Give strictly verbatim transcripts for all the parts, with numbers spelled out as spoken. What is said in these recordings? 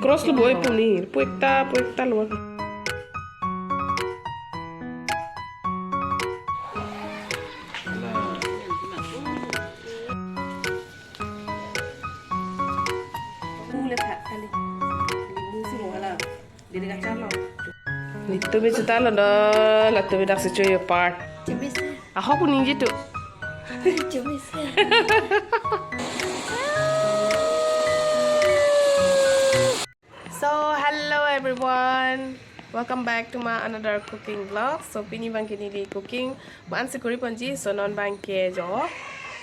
Cross lo boi punir, puekta, puekta lo. Netum bi chuta lo do, latum bi daksi cho-o apart. Ahok pu ningje tu. So, hello everyone. Welcome back to my another cooking vlog. So, pini abangke neli cooking ma ansi kori ponji. So, non abangke jo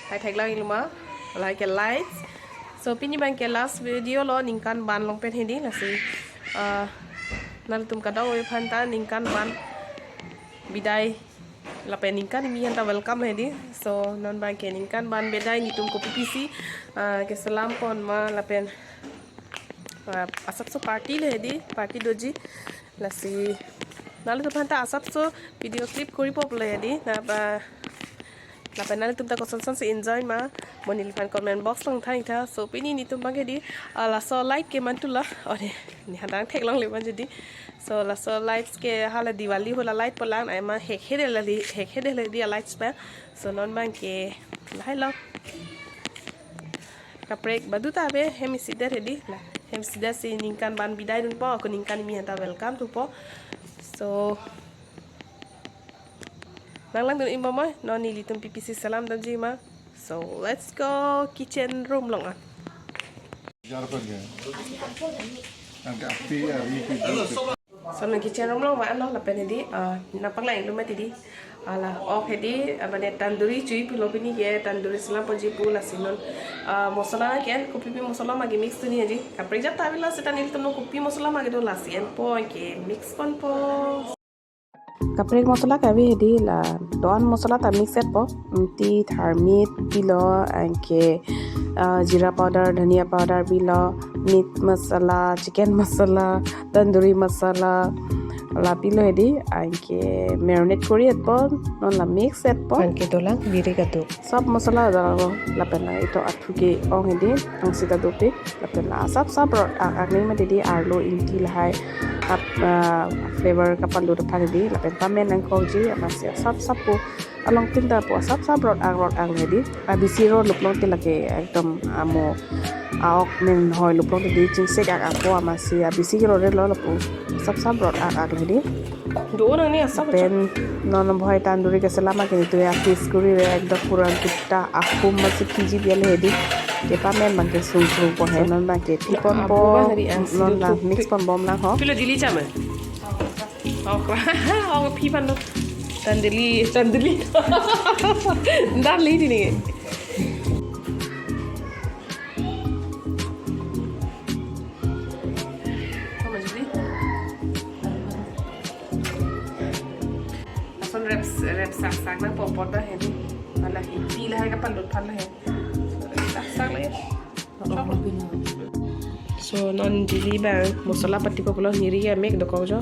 hai thek lang iluma. Lahai ke lights. So, pini abangke last video lo ningkan ban along pen hedi lasi. Ah, nangtum kadokave aphanta ningkan ban bidai lapen ningkan kimi aphanta welcome hedi. So, non abangke ningkan ban bidai netum kopi pisi, ah, keselam pon ma lapen, ah, asapso party le hedi, party doji. Lasi nangtum aphanta asapso video clip koripo le hedi. Na ba lapen nangtum ta koson son si enjoy ma, mo neliphan comment box along thank tha. So pini netum abangke di, ah, laso light ke mantu la, ore, ne hadang thek longle ma jodi. So laso lights ke hala Diwali hala light polang, ai ma hek hede la di, hek hede la di lights pa. So non abangke lahai lo. Kaprek badu ta ave, hem isi det hedi la. Hem isi det si ningkan ban bidai dunpo, ako ningkan kimi aphanta welcome thupo. So nang langdun imbom oi, non nelitum P P C selam damji ma. So let's go kitchen room along an. Jar ko gaya. Ang kapi ari ki. So non kitchen room along va-an lo lapen hedi, ah, nangpaklang iluma hedi. Ala ok hedi, abang ne tandoori cho-i pulo pini ke tandoori selam ponji pu lasi non, ah, mosola ke-en kopi pi mosola ma ke mix tu ni aji. Kaprek jat ta avelo seta nelitum non kopi mosola ma kedo lasi enpo ke mix ponpo. Kaprek mosola ke ave hedi la do-an mosola ta mix etpo. Ingti, tharmit pilo, anke, ah, jeera powder, dhania powder pilo, meat masala, chicken masala, tandoori masala, la pilo hedi, anke marinate kori etpo, non la mix etpo. Anke dolang birik atu. Sob mosola dalo lapen la ito athu ke-ong hedi, ang sita dopik. Lapen la asap sap rot ak ak ni ma hedi, arlo, ingti lahai ap, ah, flavor kapalut aphan hedi. Lapen pamen nangkokji amatsi asap sap pu along tin ta pu asap sap rot ak rot ak hedi. Abisi rot luplong te lake ekdom amo a-ok men hoi luplong te di chingsek ak ak po amatsi abisi rot re lo lapu asap sap rot ak ak hedi. Do nang ni asap pen non bohai tandoori keselam ke netum ya fish curry re ekdom pura gutta ahum masi P G B L hedi. Ke pamen abangke sung sung po he non abangke thipon po. Abu ba hari ang non la sido mix pon bom lang ho. Pilo Delhi chame. Oh, oh, phi pan lo. Tandoori, tandoori. Dar li di ni. Toma, Julie. Lason rep, rep sak sak nang popot dah hedi. Malah hedi lahai kapalut aphan lahai. Rep sak sak lahai. So non Julie abang mosola pati po pulo, neli ke mek dokok jo.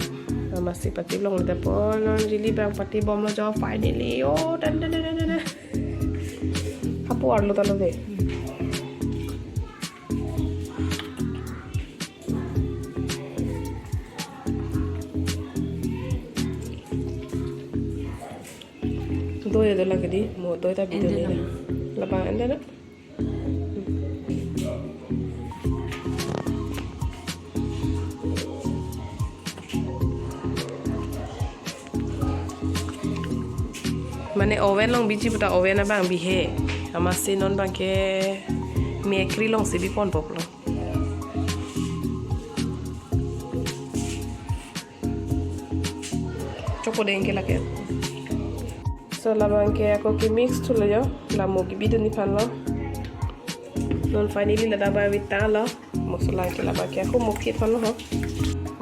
Amatsi pati long le po non Julie abang pati bom lo jo finally. Oh, dan dan dan dan dan. Hapu arlo ta lo de. Doi do lake di, mo doi ta bidun ni. Ende na. Labang ende na. Mane oven along biji puta oven abang bihe. Amatsi non abangke bakery alongsi bi ponpo pulo. Choko deng ke lake. So labangke ako ke mix thulo jo. La mo ke bidun ni aphan lo. Non finally ladak abang vita lo. Mosola ke labangke ako mo ke aphan lo ho.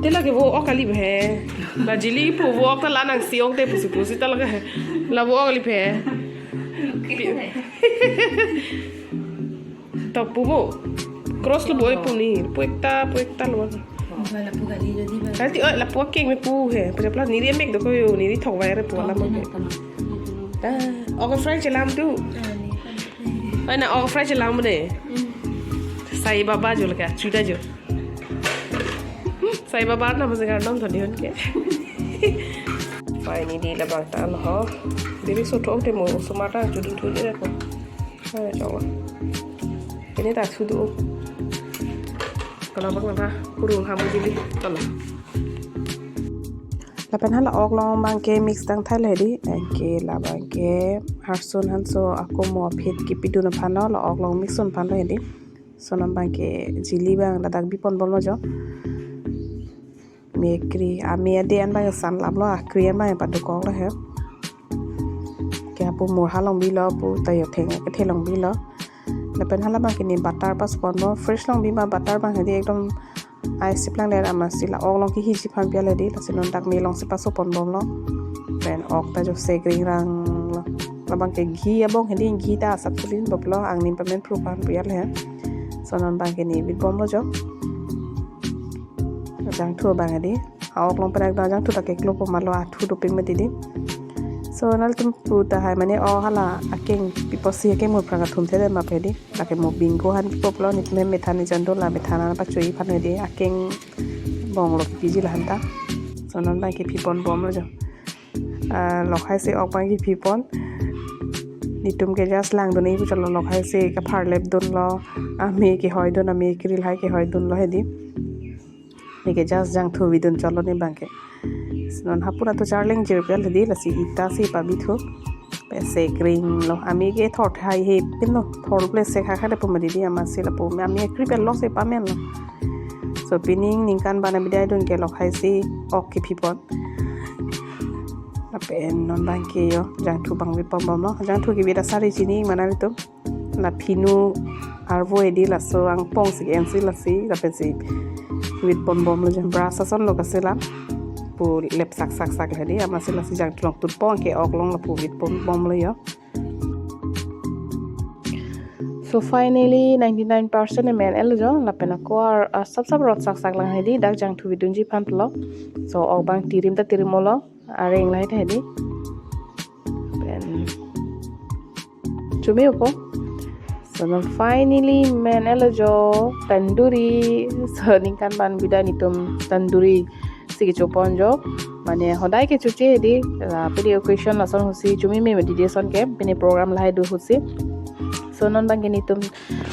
Te lake vo ok kali he. La Julie pu vo ok ta la nangsi ong te pusi pusi ta lake. La vo ok kali he. Tok pu mo. Cross lo boi punir. Puekta, puekta lo. Ba lapu kali jadi ba. Nanti, oh, lapu akeng me pu he. Pu chapla neli mek dokok yo, neli thok vai re pu alam mo. Ta, ok fry chelam tu. Ai na ok fry chelam de. Sai baba jo lake, chuda jo. Sai babar nama segar nom tadi hon ke. Fine, ini labang tan ho. Diri soto te mo sumata judun thuli ko. Ayo coba. Ini tak sudu. Kalau bang apa kurung hamu jili. Tolong. Lapen hala ok along abangke mix tangthai le di. Anke labangke harsun hanso ako mo aphi kipidun aphan lo, la ok along mix un aphan lo di. So non abangke jili abang ladak bipon bomlo jo. Me kri, ame ade an abang san laplo, akri an abang padukok lo he. Ke apu mur halong bilo, apu tayo theng kethe long bilo. Lapen hala abangke ne butter paso pon bom, fresh long bima butter abang hedi ekdom ai siplang der amatsi la ok along kehiji aphan pi le di, lasi non dak me alongsi paso pon bomlo. Pen ok ta jo se kring rang lo. Labangke ghee abong hedi, ghee ta asap kulin boplo, angnim pamen pru aphan pi le he. So non abangke ne bit bomlo jo. Jangthu abang hedi. A ok along pen ekdom jangthu ta keklo po malo, athu doping mati di. So nanglitum pu tahai mane o hala akeng piposi akeng mur phrang athum the ma pe di. Lake mo bingo han pipo pulo, nit me methan ni jando la methan an pachui aphan hedi akeng bong lo piji la han ta. So non abangke phipon bomlo jo. Ah, lokhai se ok abangke phipon. Nitum ke just langdun-i pu chalo, lokhai se kapharlep dunlo. Ame kehoi dun, ame kri lahai kehoi dunlo hedi. Neke just jangthu bidun chalo ne abangke. Non hapuna to charleng jirpel hedi, lasi ita si pabithu. Pe se kring lo. Ame ke thor thai he pin lo. Thor ple se kha kha de pu mati di amatsi lapu ame kripel lo se pamen lo. So pining ningkan abang bidai dun ke lokhai si ok kephipon. Lapen non abangke yo jangthu abang bipon bomlo. Jangthu kebit asari chini ma nanglitum. La phinu arvo hedi, laso angpong si en si lasi lapen si bipon bomlo jo, brush ason lo kasi la pu lep sak sak sak hedi, amatsi lasi jangthu along tut pon ke ok along lapu bipon bomlo jo. So finally ninety nine percent men el jo, lapen ako ar, ar sap sap rot sak sak lang hedi, dak jangthu bidunji aphan pulo. So ok abang tirim ta tirim-olo, areng lahai ta hedi. Pen chumi opo. So non finally men el jo, tandoori. So ningkan abang bidai nitum tandoori si kecho pon jo. Mane hodai kechoche hedi, la pini occasion lason ahut si chumi me mati di ason ke, pini program lahai do ahut si. So non abangke nitum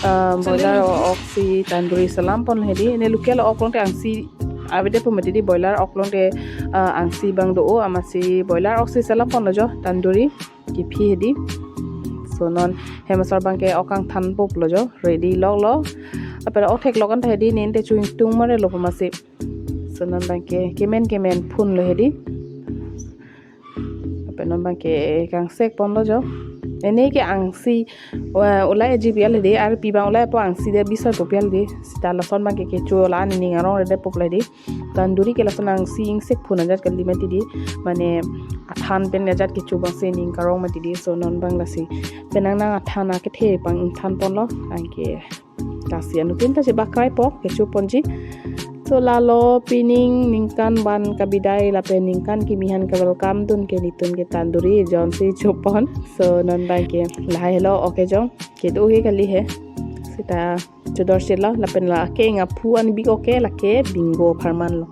ah, boiler ok si tandoori selam pon hedi. Ne local ok along te angsi avede pu mati di, boiler ok along te ah, angsi abang do-o, amatsi boiler ok si selam ponlo jo tandoori kephi hedi. So non hem asor abangke ok kangthan pop lo jo, ready lok lo. Apara ok theklok an ta hedi, ne te chuing tung mare lo pu amatsi. So non abangke kemen kemen phun lo hedi. Lapen non abangke kangsek ponlo jo. Ene ke angsi, eh, ulai aji pi le hedi, arpi abang ulai po angsi de bisoi po pi le hedi. Seta lason abangke kecho la nening arong rede pop le hedi. Tandoori ke lason angsi ingsek phun ajat kali mati di. Mane athan pen ajat kecho abang si ning karong mati di. So non abang lasi penang nang athan akethe abang ingthan ponlo. Anke kasi anuttin ta chebakrai po kecho ponji. So lalo pining ningkan abang kabidai lapen ningkan kimi aphan ka welcome dun ke nitum ke tandoori jongsi cho pon. So non abangke lahai lo, ok jong kedo he kali he. Seta chodor silo lapen la ke ingaphu an bik ok lake bingo pharman lo.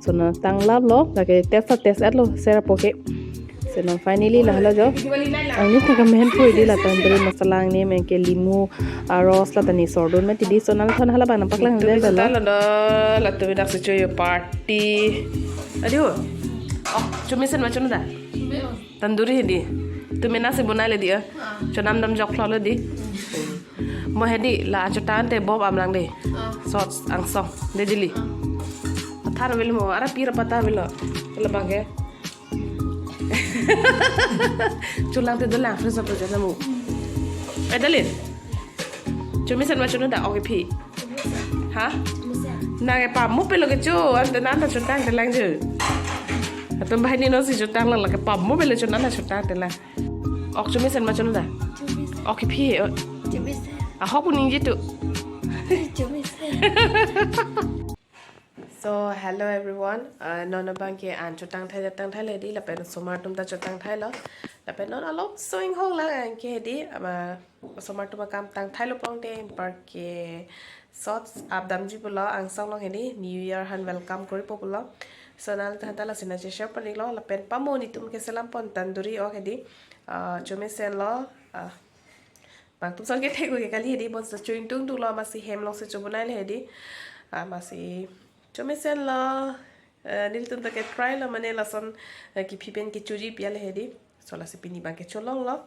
So non tang lap lo, lake test ta test et lo sera po ke. So non finally lahelo jo. Angni ta kamen pui di la tandoori masala angni men ke limu aros la ta ne sordun mati di. So non thon hala abang paklang de lo. Talo do, latum dak si choyo party. Adio. Oh, chumi sen ma chunu da? Tandoori hedi. Tumi nasi bunai le di, eh? Chonam dam jok phlo le di. Mo hedi la achotan te bob amlang de. Sauce angsong de jili. Athan avelo mo, ara pi ra pata avelo. Labangke. Chulang te dolang fresh up jana mo. Eh, Dalin. Chumi sen ma chunu da, ok phi. Ha? Nang e pamo pelo kecho, ante nang ta chotang telang je. Atum banghini non si chotang lang, lake pamo pelo cho nang ta chotang telang. Ok chumi sen ma chunu da? Ok phi he. Ahok pu ningje tu. So, hello everyone. Uh, non abangke an chotang thai tang thai le di, lapen osomar atum ta chotang thai lo. Lapen non along so inghong lang anke di, ama osomar atum akam tang thai lo pong te, anparke Shorts updamji pulo angsong along hedi New Year aphan welcome koripo pulo. So nangliphan ta lasi nangcheshare pon-iklo lapen pamo nelitum keselam pon tanduri ok hedi. Ah, chomesen lo. Ah, bangtum ason ke thekthe ke kali hedi bonta cho-ingtungtunglo, amatsi hem alongsi chobonai le hedi. Ah, amatsi chomesen lo. Eh, nelitum ta ke-try lo mane lason, eh, kephi pen kechoji pi ale hedi. So lasi pini abang ke cholonglo.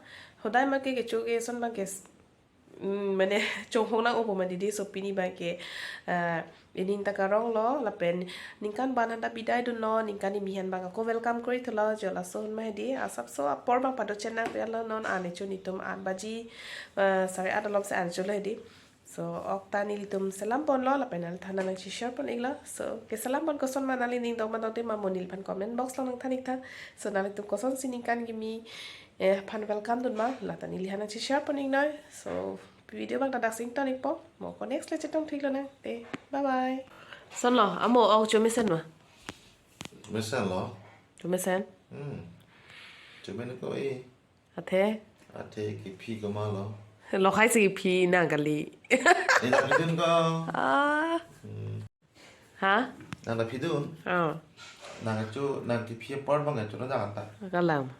Hodai ma ke kecho ke ason abang ke s-, mm, mane chonghong nang-opo ma didi, so pini abang ke, eh, ening ta karonglo lapen ningkan abang aphan ta bidai dunlo, ningkan kimi aphan abang ako welcome kori thulo, jo lason ma hedi, asapso apor abang pado chenang pialo non an echo nelitum aat baji, eh, sare aat alom si an cholo hedi. So ok ta nelitum selam ponlo lapen nangliphan nangcheshare pon-iklo. So keselam pon koson ma nangli ning dong ma dong te ma mo neliphan comment box along nangthan-iktha. So nanglitum kosonsi ningkan kimi, eh, aphan welcome dun ma, la ta neliphan nangcheshare pon-iknoi. So video abang ta daksi ington-ikpo. Mo ko next le chetong thik lonang. Te bye bye. Sonlo, amo ok chomesen ma? Mesen lo. Chomesen? Hmm. Chomen ko e. Athe? Athe kephi komatlo? Lokhai si kephi nang kali. Nang pidun ko. Ah. Hmm. Ha? Nang pidun. Oh. Nang chu nang kephi apor abang chu nang ta. Kalang.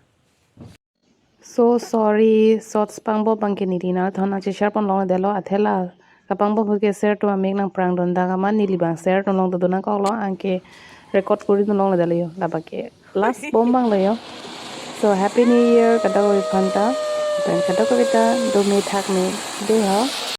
So sorry, shorts pangbo abang ke neli nangliphan nangcheshare pon longledetlo, athe la kapangbo ahut ke share atum amek nangprang dun dak amat neli abang share dun long dodun nangkoklo, anke record kori dun longledetlo jo, labang ke last bom abang lo jo. So Happy New Year kadokave aphan ta, lapen kadokave ta dome thakme dei ho.